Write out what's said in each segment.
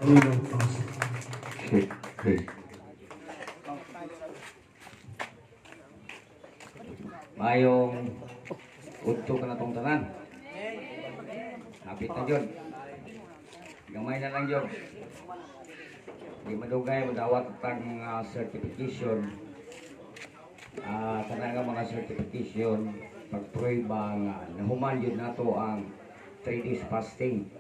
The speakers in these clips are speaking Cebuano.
Kalinaw Pausa. Okay. Mayong udto ka na tong tanan. Hapit na jud. Gamay na lang jud. Di madugay madawat tag mga certification. Kana nga mga certification pagprueba nga nahuman jud nato ang 3 days fasting.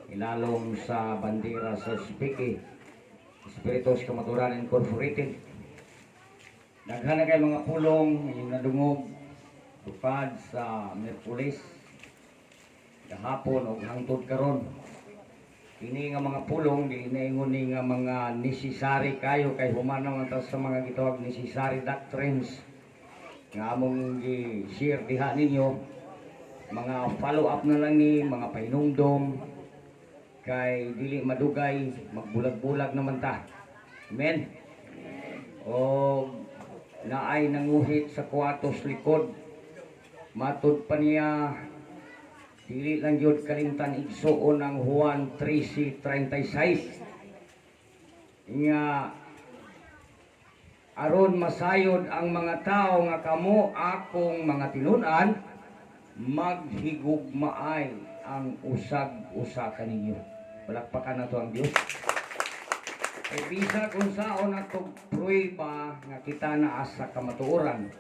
Ilalom sa bandera sa Spiki, Espiritus Kamaturan Incorporated. Daghan na kay mga pulong inyong nadungog tupad sa Miyerkules gahapon o hangtod karon. Kini nga mga pulong di inaingon ni nga mga necessary kayo kay human naman ta sa mga gitawag necessary doctrines nga among gi-share diha ninyo. Mga follow up na lang ni mga pahinumdom kay dili madugay magbulag-bulag naman ta. Amen. O naay nanguhit sa kuwatos likod, matud pa niya dili lang gyud kalimtan, igsuon, ang Juan 13:36 nga aron masayod ang mga tao nga kamo akong mga tinun-an, maghigugmaay ang usag-usa kaninyo. Palakpakan nato ang Dios. Kay bisag unsaon atong pruweba nga kita naa sa kamatuoran,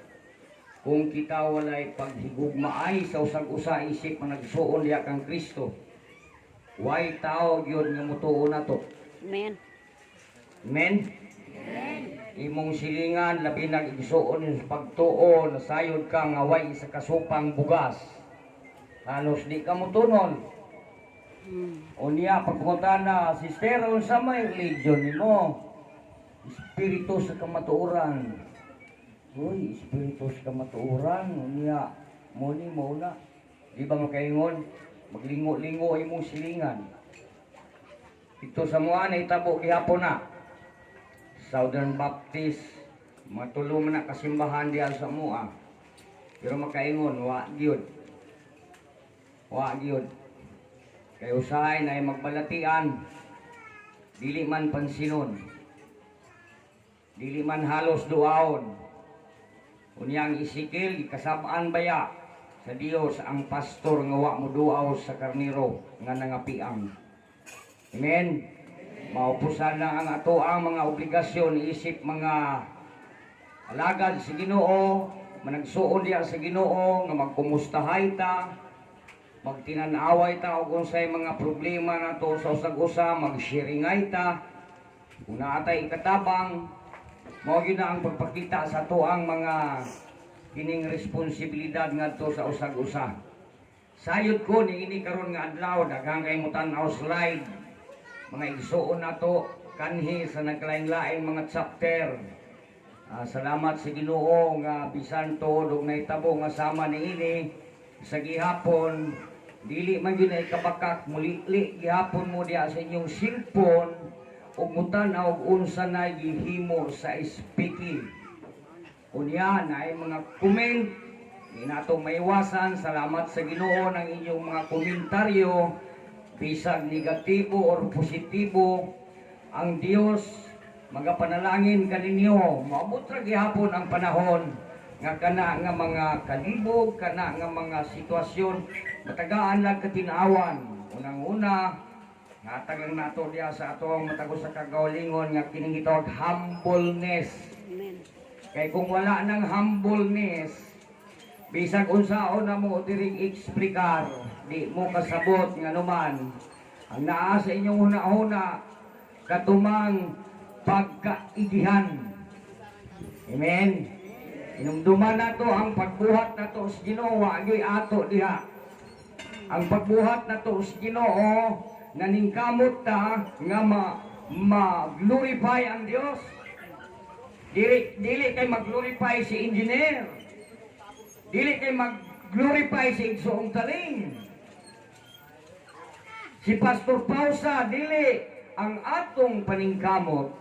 kung kita walay paghigugmaay sa usag-usa isip managsuon diha kang Kristo, way tao gyud nga mutuo nato. Amen. Amen. Imong silingan, labi nag igsuon sa pagtuo, nasayod ka nga way isa kasupang bugas. Halos di ka motunon. Unya pagpangutana, "Sister, unsa may religion nimo?" "Espiritu sa kamatuoran." "Uy, espiritu sa kamatuoran." Unya mo ni mo na. Di ba makaingon? Maglingo-lingo imong silingan. Ito sa mga nahitabo gihapon na. Southern Baptist, mga tulo man na kasimbahan diha sa mua. Pero makaingon, wa gyud. Wa gyud. Kay usahay na magbalatian, dili man pansinon. Dili man halos duaon. Unyang Ezekiel, kasabaan baya sa Dios ang pastor nga wa mo duaw sa karniro nga nangapiang. Amen. Maupusan na ang ato ang mga obligasyon isip mga alagad sa Ginoo, managsuon diha sa Ginoo nga magkumustahay ta, magtinan-away ta og unsay mga problema nato sa usag-usa, magsharingay ta. Kung naa tay ikatabang, mao gyud na ang pagpakita sa ato ang mga kining responsibilidad ngadto sa usag-usa. Sayod ko niini karon nga adlaw, daghang kay mo tan-aw slide mga igsuon nato kanhi sa nagkalain-laing mga chapter. Salamat sa Ginoo nga bisan tuod og nahitabo nga sama niini sa gihapon, dili man gyud ay kabakak mulili gihapon mo diha sa inyong cellphone ug mutan-aw og unsa na gihimo sa speaking. Unya na ay mga comment di nato maiwasan. Salamat sa Ginoo ng inyong mga komentaryo, bisag negatibo or positibo. Ang Dios magapanalangin kaninyo. Moabot ra gihapon ang panahon nga kana nga mga kalibog, kana nga mga sitwasyon, matagaan lang katinawan. Unang-una, hatag lang nato diha sa atong matag usa ka kaugalingon nga kining gitawag humbleness. Amen. Kay kung wala ng humbleness, bisag unsaon na mo diring eksplikar, di mo kasabot nga numan. Ang naa sa inyong huna-huna, katumang pagkaigihan. Amen. Inumduman nato ang pagbuhat nato sa Ginoo, wa gyoy ato diha. Ang pagbuhat nato sa Ginoo, naningkamot ta nga ma-glorify ang Dios. Dili, dili kay mag-glorify si engineer. Dili kay mag-glorify si Igsoong Taling. Si Pastor Pausa, dili ang atong paningkamot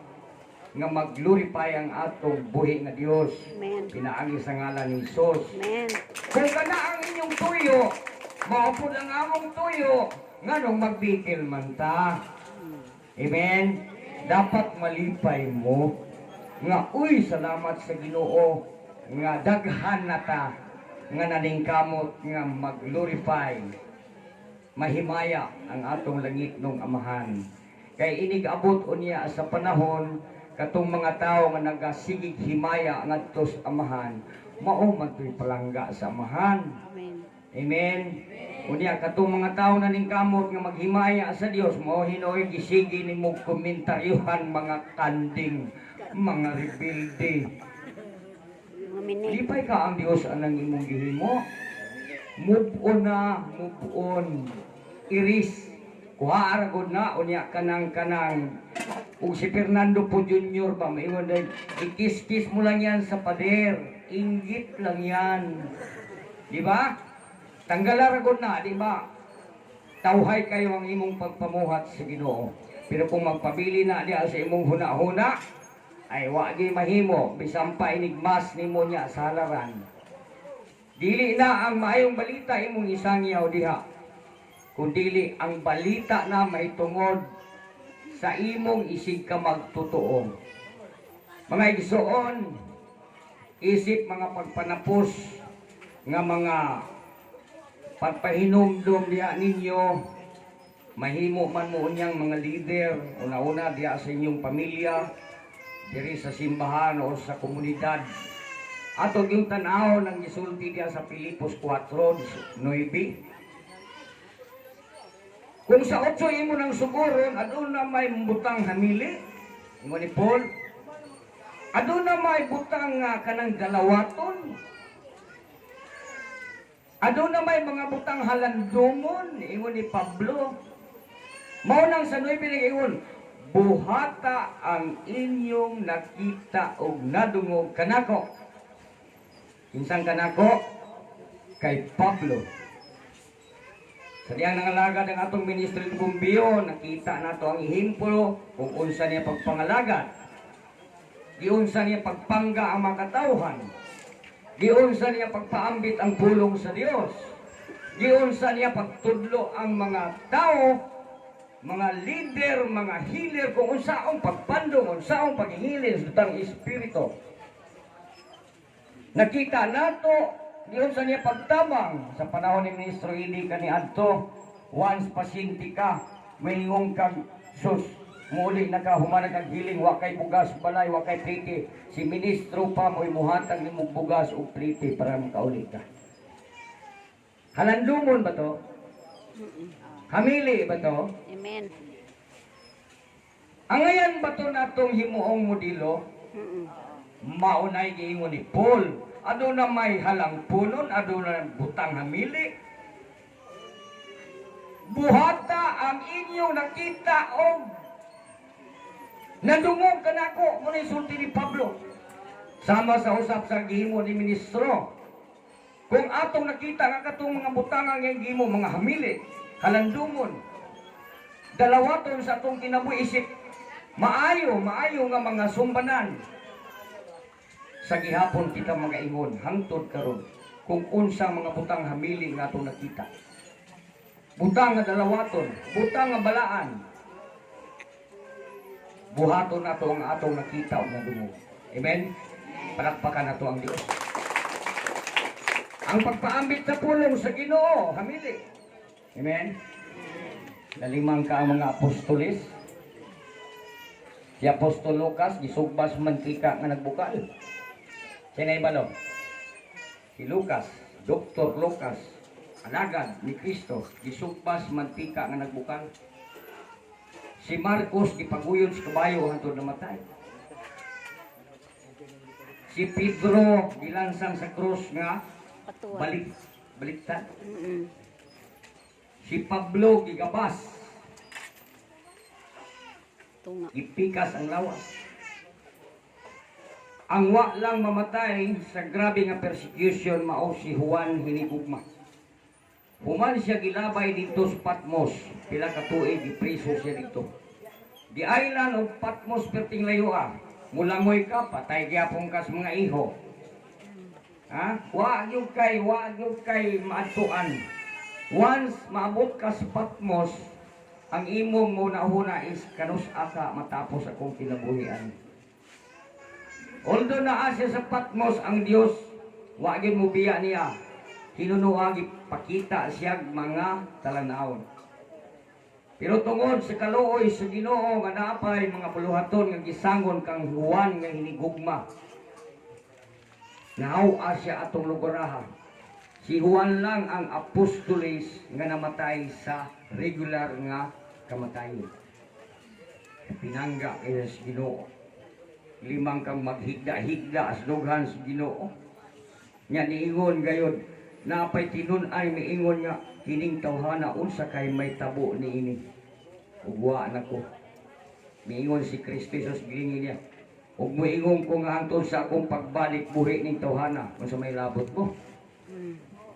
nga mag-glorify ang atong buhi nga Dios. Amen. Pinaagi sa ngalan ni Jesus. Amen. Kung kana ang inyong tuyo, mao pud ang among tuyo, nganong magbikil man ta? Amen? Dapat malipay mo nga, "Uy, salamat sa Ginoo nga daghan na ta nga naningkamot nga mag-glorify, mahimaya ang atong langitnong Amahan." Kay inig abot unya sa panahon, katong mga tao nga nagasigig himaya ngadto sa Amahan, mao man to'y palangga sa Amahan. Amen. Amen. Unya katong mga tao na ningkamot nga maghimaya sa Dios, mao hinuoy gisigi nimo komentaryuhan, mga kanding, mga rebelde. Mga mini. Lipay ka ang Dios anang imong gihimo. Move on na, move on. Iris. Kuha ra gud na unya kanang ug si Fernando Poe Jr. ba, maingon din, ikis-kis mo lang yan sa pader. Inggit lang yan. Di ba? Tanggala ra gud na, di ba? Tawhay kayo ang imong pagpamuhat sa Ginoo. Pero kung magpabili na diya sa imong huna-huna, ay wa gi mahimo bisan pa inigmas nimo niya sa halaran. Dili na ang maayong balita imong isangyaw diha. Kundili ang balita na mahitungod sa imong isig ka magtotoo. Mga igsoon, isip mga pagpanapos nga mga pagpahinumdum diha ninyo, mahimo man mo unyang mga leader, una-una diha sa inyong pamilya, diri sa simbahan o sa komunidad. Ato yung tan-awon ang gisulti diha sa Filipos 4:9. Kung sa 8 imo nang suguron, aduna may butang hamili. Ingon ni Paul, aduna may butang nga kanang dalawaton. Aduna may mga butang halandungon, ingon ni Pablo. Mao nang sa 9 nag-ingon, "Buhata ang inyong nakita og nadungog kanako." Kinsang kanako? Kay Pablo. Sa diyang nangalagad ang atong ministry ni Bumbio, nakita nato ang ehemplo kung unsa niya pagpangalagad. Giunsa niya pagpangga ang mga katawhan. Giunsa niya pagpaambit ang pulong sa Dios. Giunsa niya pagtudlo ang mga tao, mga leader, mga healer, kung unsaong pagpandong, unsaong paghihilin sa butang espiritu. Nakita nato giunsa niya pagtabang sa panahon ni Ministro Ili kaniadto. Once pasyente ka, mayingong kag, "Sus, muli na ka, human kag hiling, wa kay bugas balay, wa kay plite." Si ministro pa mo'y muhatag nimo bugas ug plite para makauli ka. Halandumon ba to? Hamili ba to? Amen. Angayan ba to natong himuong modelo? Maunay giingon ni Paul, aduna may halang punon, aduna butang hamili. Buhata ang inyong nakita og nadungog kanako, mo na sulti ni Pablo. Sama sa usap sa gihimo ni ministro. Kung atong nakita nga katong mga butang ang iyang gihimo, mga hamili, halandumon, dalawaton sa atong kinabuhi isip, maayo, maayo nga mga sumbanan, sa gihapon kita magaingon hangtod karon kung unsa mga butang hamili nga atong nakita. Butang nga dalawaton, butang nga balaan. Buhaton nato ang atong nakita ug nadungog. Amen. Palakpakan nato ang Dios. Ang pagpaambit sa pulong sa Ginoo, hamili. Amen. Nalimang ka ang mga apostoles. Si Apostol Lucas, gisugbas mantika nga nagbukal. Siya na ibalo. Si Lucas, Dr. Lucas, alagad ni Kristo, gisugbas mantika nga nagbukal. Si Marcos, gipaguyon sa kabayo hantod namatay. Si Pedro, gilansang sa krus nga Patuwa. Baliktad. Si Pablo, gigabas, Tunga. Gipikas ang lawas. Ang wa lang mamatay sa grabe nga persecution mao si Juan Hinigugma. Human siya gilabay dito sa Patmos, pila ka tuig gipriso siya dito. The island of Patmos perting layo ah. Mulangoy ka, patay gyapon ka sa mga iho. Ha? Wa gyud kay maadtuan. Once maabot ka sa Patmos, Ang imong huna-huna is kanus-a ka matapos akong kinabuhian. Although naa siya sa Patmos, ang Dios wa gyud mo biya niya. Hinunoa gipakita siya mga talan-awon. Pero tungod sa kaluoy sa Ginoo nga naapay mga buluhaton nga gisangon kang Juan nga hinigugma. Nahaw siya atong lugaraha. Si Juan lang ang apostoles nga namatay sa regular nga kamatayon. Pinangga kay sa Ginoo. Limang kang maghigda-higda as dughan sa Ginoo. Nya niingon gayod, napay tinun-ay miingon nga kining tawhana, unsa kay may tabo niini. Ug wa na ko. Miingon si Kristo Jesus, gilingi niya. Ug moingon ko nga hangtod sa akong pagbalik buhi ning tawhana, unsa may labot mo.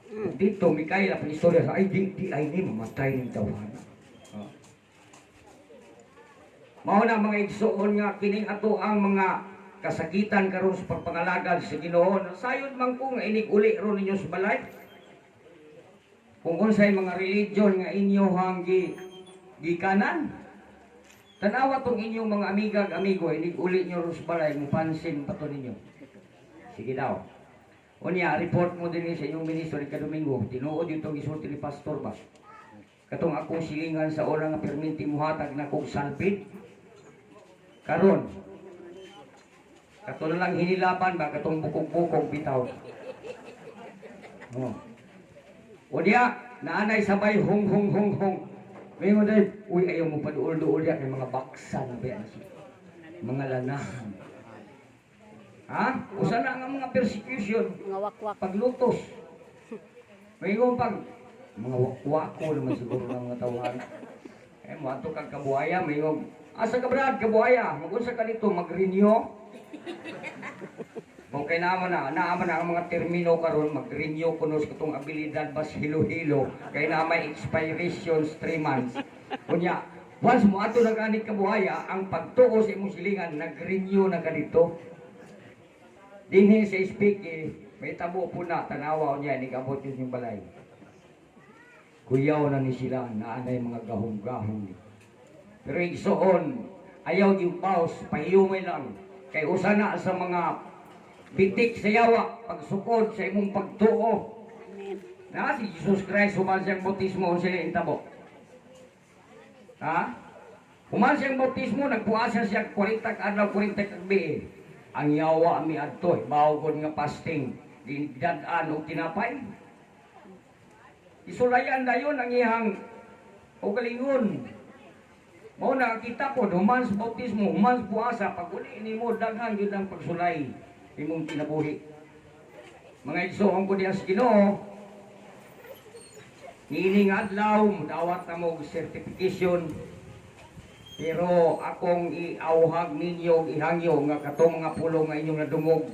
Ug dito mikayla pa istorya sa ay di, di ay ni mamatay ning tawhana. Oh. Mao na, mga igsuon, nga kining ato ang mga kasakitan karon sa pagpangalagad sa Ginoo. Sayod man ko nga inig uli ron ninyo sa balay. Kung unsay mga religion nga inyohang gikanan. Tanawa tong inyong mga amigag amigo, inig uli nyo ron sa balay, mupansin pa to ninyo. Sige daw. Unya, report mo din sa inyong ministro ni kadomingo. Tinuod yung tong gisulti ni pastor ba? Katong akong silingan sa ora nga perminti muhatag na kog salpid. Karon, kato na lang hinilaban ba, katong bukog-bukog bitaw. Oh. O diya, naanay sabay hong hong hong hong. May mo dahil, uy, ayaw mo paduol-duol diya kay mga baksa na ba yan siya. Mga lanahan. Ha? Usa na nga mga persecution, Mga wakwak. Paglutos. May pag mga wakwako naman siguro ng mga tawahan. Eh, mo ato kag kabuhaya, may asa ka, brad, kabuhaya, magunsa ka dito, mag-renew. Kung kay naman na ang mga termino karon, mag-renew kuno sa katong abilidad bas hilo-hilo, kay na may expirations 3 months. Unya, once mo ato na ganit kabuhaya, ang pagtuo sa imong silingan, nag-renew na ka dito. Dinhi sa speak eh, may tabo po na, tanawa niya, nigabot yun yung balay. Kuyaw na ni sila, naanay mga gahong-gahong. Pero igsoon, ayaw yung pause, pahiyumay lang. Kay usa na sa mga bitik sa yawa, pagsukod sa imong pagtuo. Amen. Na si Jesus Christ, human siyang bautismo, unsa sila intabo? Ha? Human siyang bautismo, nagpuasa siya 40 ka adlaw, 40 ka gabi. Ang yawa mi adto, bawgon nga fasting, dad-an og tinapay. Isulayan dayon ang iyang kaugalingon. Mao na kita po, human sa bautismo, human sa puasa, pag uli nimo, daghan yun ang pagsulay imong kinabuhi. Mga igsoon ko diya sa Ginoo, niining adlaw, mudawat na mo og certification, pero akong iauhag ninyo, og ihangyo nga katong mga pulong nga inyong nadungog,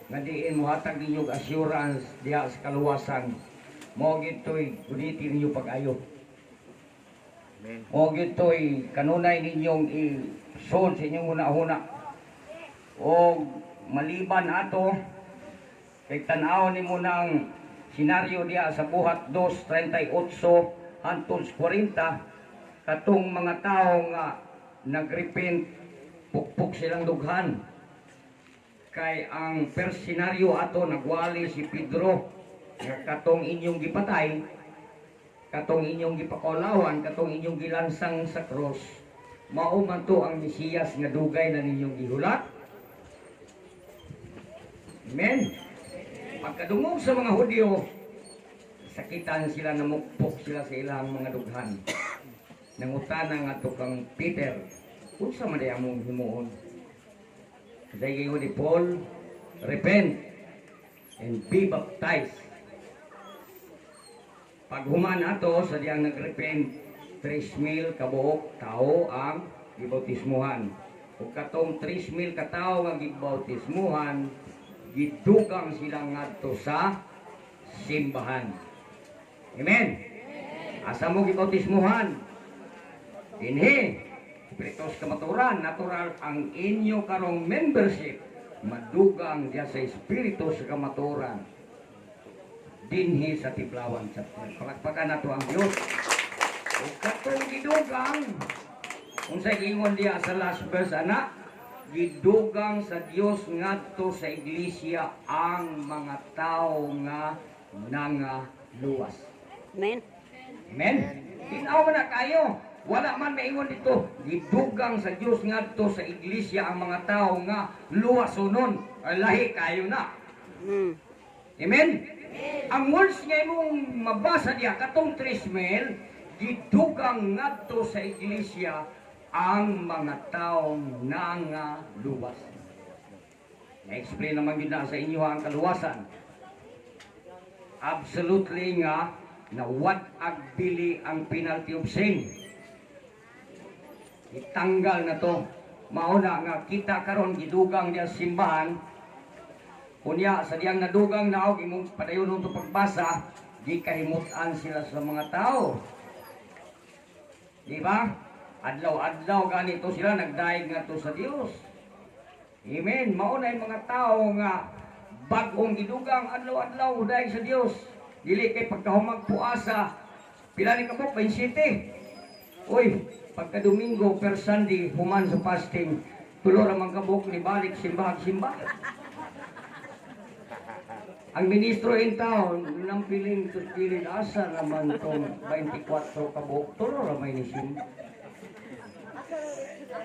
nga diin mohatag ninyo og assurance diha sa kaluwasan, mao gito'y gunitin ninyo pag-ayo. Amen. Mao gito'y kanunay ninyong i-son sa inyong huna-huna. O maliban ato, kay tan-aw nimo ng senaryo diha sa Buhat 2:38 hangtod 40, katong mga tao nga nagrepent, pukpok silang dughan. Kay ang first senaryo ato, nagwali si Pedro nga katong inyong gipatay, katong inyong gipakulawan, katong inyong gilansang sa cross, mao man to ang Mesiyas nga dugay na ninyong gihulat. Amen. Pagkadungog sa mga Hudyo, sakitan sila, namukpok sila sa ilang mga dughan. Nangutana nga to kang Peter, unsa man diay among himuon? Dahil ni Paul, "Repent and be baptized." Paghuman ato sa diyang nagrepent, 3,000 kabuok tao ang gibautismuhan. Ug katong 3,000 ka tawo nga gibautismuhan, gidugang sila ngadto sa simbahan. Amen. Asa mo gibautismuhan? Dinhi. Espiritu sa Kamatuoran, natural ang inyo karong membership madugang diya sa Espiritu sa Kamatuoran dinhi sa Tiplawan Chapel. Palakpakan nato ang Diyos. Ug katong gidugang, unsay giingon diha sa last verse ana, gidugang sa Dios ngadto sa iglesia ang mga tao nga nangaluwas. Amen. Amen. Tinaw man na kayo. Wala man maingon dito. Gidugang sa Dios ngadto sa iglesia ang mga tao nga luwasonon. Ay, lahi kayo na. Amen. Ang words nga imong mabasa diya katong 3,000, gidugang ngadto sa iglesia ang mga taong nangaluwas. Na-explain naman gyud na sa inyo ang kaluwasan. Absolutely nga nawad-ag bili ang penalty of sin. Itanggal na to. Mao na nga kita karon gidugang diya sa simbahan. Kunya sa diyang nadugang naog imong padayon to pagbasa, di kahimutan sila sa mga tao. Di ba? Adlaw-adlaw ganito sila nagdaig ngadto sa Dios. Amen. Mao na yung mga tao nga bag-ong gidugang, adlaw-adlaw daig sa Dios. Dili kay pagkahumag puasa, pila ni kabuk 27. Uy, pagka Domingo per Sunday human sa fasting, tulo ra man kabuk ni balik simbahag simba. Ang ministro in town, nang piling to piling, asa naman tong 24 kabuok, tulo ra may ni simba.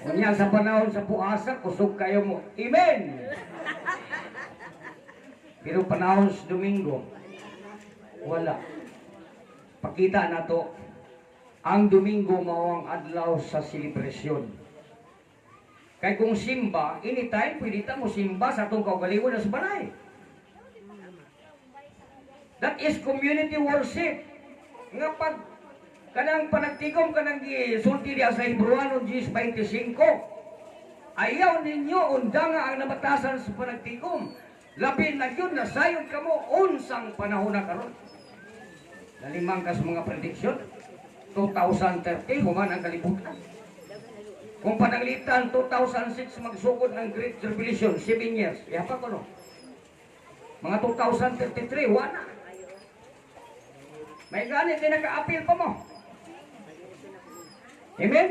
Unya sa panahon sa puasa, kusog kayo mo. Amen! Pero panahon sa Domingo, wala. Pakita na to, ang Domingo mao ang adlaw sa selebrasyon. Kay kung simba, anytime pwede ta mo simba sa atong kaugalingon na sa balay. That is community worship. Nga pag kanang panagtigom, kanang gisulti diya sa Hebreano 10:25, ayaw ninyo undanga ang nabatasan sa panagtigom. Labi na yun, nasayod kamo unsang panahon na karon. Nalimang kas mga prediction, 2030, human ang kalibutan. Kung pananglitan, 2006 magsugod ng Great Tribulation, 7 years. Ihapa ko no? Mga 2033, wala. May ganit din naka-appeal pa mo. Amen?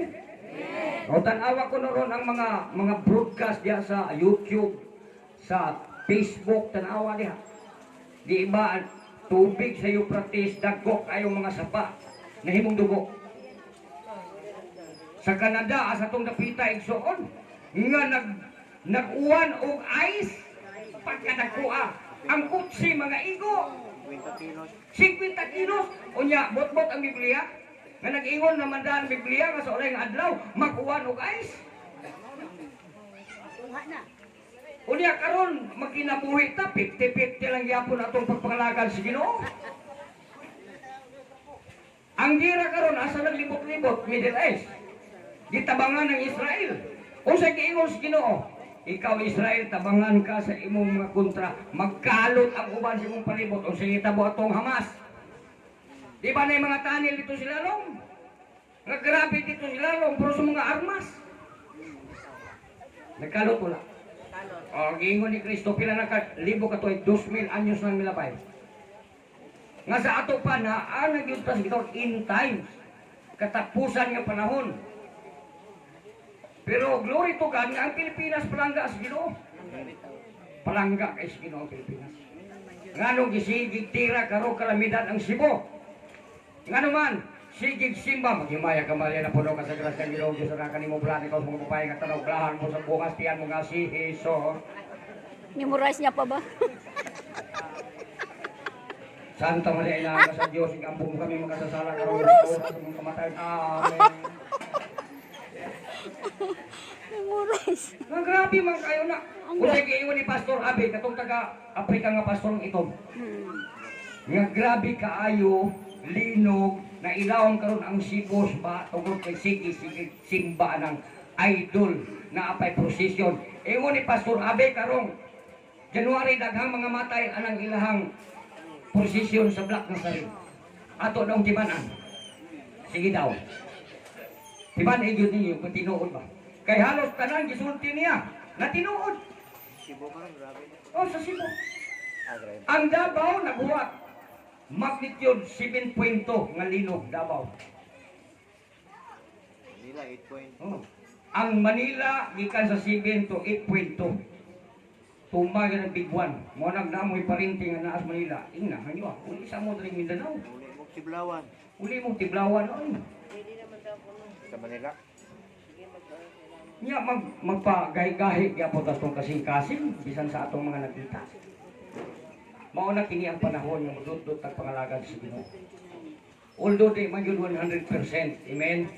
O tanawa ko na ron ang mga broadcast diya sa YouTube, sa Facebook, tanawa diha. Di ba tubig sa Euphrates, dagko kayong mga sapa, nahimong dugo. Sa Canada, asa tong dapita igsoon, nga nag-uwan og ice, pagkadagkoa, ang kutsi mga igo, 50 kilos. Unya, bot-bot ang Biblia. Nga nag-ingon naman daan ang Biblia nga sa ulay nga adlaw, mag-uwan og ice. Unya karon magkinabuhi ta, 50-50 lang gyapon atong pagpangalagad sa Ginoo. Ang gira karon asa naglibot-libot Middle East. Gitabangan ng Israel. Unsa giingon sa Ginoo? Ikaw Israel, tabangan ka sa imong mga kontra, magkalot ang uban sa imong palibot. Unsa gitabo atong Hamas? Di ba na yung mga tunnel dito sila long? Nga grabe dito sila long, pero sa mga armas. Nagkalot wala. O, giingon ni Kristo, pila na ka, libo ka tuig, 2,000 anyos nang milabay. Nga sa ato pa na, ang nagyud ta sa gitawag in times, katapusan nga panahon. Pero glory to God, nga ang Pilipinas palangga sa Ginoo. Palangga kay sa Ginoo ang Pilipinas. Nganong gisigig tira karo kalamidad ang Cebu. Ngano man, sigig simba, maghimaya ka Maria na puno ka sa grasya ng Ginoo, Diyos na kanimo bulahan ikaw sa mga babae nga tanaw, bulahan mo sa bungas tiyan mo nga si Jesus. Memorize niya pa ba? Santa Maria, ina ka sa Diyos, ikampo mo kami makasasala karon sa oras sa mga kamatayon. Amen. Memorize. Nga grabe man kayo na. Kung sa giingon ni Pastor Abe, katong taga Afrika nga pastor ng itom. Nga grabe kaayo, linog, na ilawom karon ang Sibos ba tungod kay sige sige simba ng idol na apay procession. Ingon ni Pastor Abe karong January daghang mga matay anang ilahang procession sa Black Nazarene. Ato daw tibanan. Sige daw. Tiban eh gyud ninyo kung tinuod ba. Kay halos tanan gisulti niya na tinuod. Cebu karon grabe. Oh, sa Cebu. Ah, grabe. Ang Davao naghuwat magnitude 7.2 nga linog Davao. Manila, 8 point. Oh. Ang Manila gikan sa 7 to 8.2. Tumba gyud ang big one. Mo nag namoy parinti nga naa sa Manila. Ingna hanyo ah. Uli sa mo diri Mindanao. Uli mo Tiblawan. Uli mo Tiblawan oy. Sa Manila. Nya magpagahi-gahi gyapon ta atong kasing-kasing bisan sa atong mga nakita. Mao na kini ang panahon nga modutdot ang pangalagad sa Ginoo. Although di man gyud 100%, amen.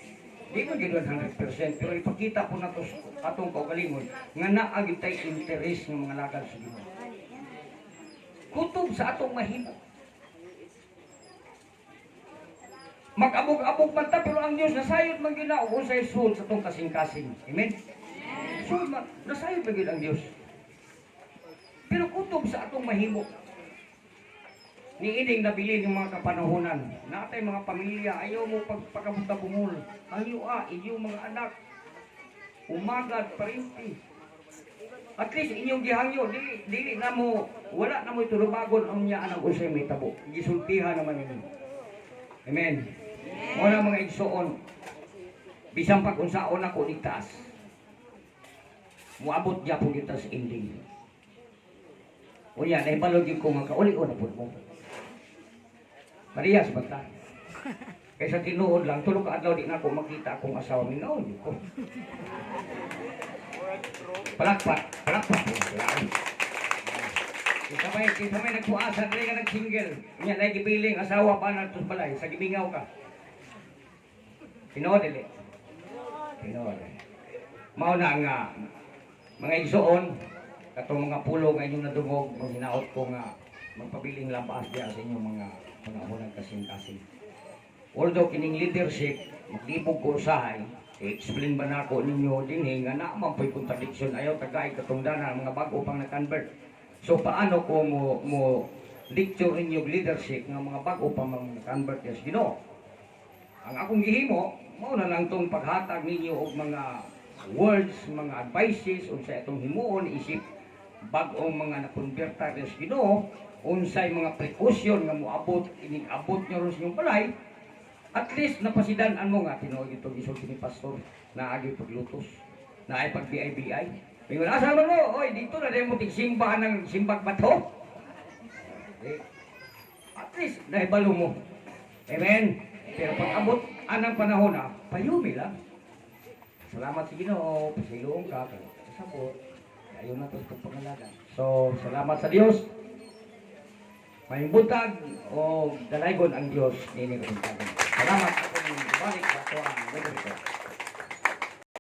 Di man gyud 100%, pero ipakita po nato sa atong kaugalingon nga naa gyud tay interes nga mga lagad sa Ginoo. Kutob sa atong mahimo. Mag-abog-abog man ta, pero ang Dios nasayod man gyud na og unsay sul sa atong kasing-kasing. Amen. Sul man nasayod man gyud ang Dios. Pero kutob sa atong mahimo. Niining nabilin yung mga kapanahonan. Natay mga pamilya, ayaw mo pagpakabuta bungol. Ayaw ah, inyong mga anak. Umagad, parinti. At least inyong gihangyo, dili, dili na mo, wala na mo itulubagon ang niya anang unsay may tabo. Gisultihan naman ninyo. Amen. Wala, mga igsoon. Bisan pag unsaon ako nigtaas. Muabot gyapon kita sa ending. Unya, nahibalo gyud ko nga kauli-on na pud mo. Parehas ba ta? Kaysa tinuod lang, 3 ka adlaw di na ako makita akong asawa, mingaw gyud ko. Palakpak, palakpak. Kinsa may nagpuasa diri nga nag-single. Nya na gibiling asawa pa na balay sa gimingaw ka. Tinuod dili. Tinuod. Mao na nga mga igsoon, katong mga pulo nga inyong nadungog, mga hinaot ko nga magpabiling labas diya sa inyong mga panahon kasing-kasing. Although kining leadership, maglibog ko usahay, i-explain ba nako ninyo dinhi nga naa man po'y contradiction, ayaw tagay katungdanan mga bago pang na-convert. So paano ko mo lecture ninyo og leadership nga mga bago pa mga na-convert yes Ginoo? Ang akong gihimo, mao na lang tong paghatag ninyo og mga words, mga advices unsa atong himuon isip bag-ong mga nakonberta sa Ginoo, unsay mga precaution nga moabot ining abot nyo ron sa inyong balay. At least napasidan-an mo nga tinuod itong gisulti ni pastor na agi paglutos, na ay pag BI-BI. Mingon, asa man mo? Oy, dito na din mo tigsimba ng simbag bato. Eh, at least nahibalo mo. Amen. Pero pag abot anang panahon na, payumi lang. Salamat sa Ginoo, pasiluong ka, kasabot. Ayaw na ito itong pangalaga. So, salamat sa Dios. May buntag o dalaygon ang Dios nini kabuntagon. Salamat, akong balik sa ato ang moderator.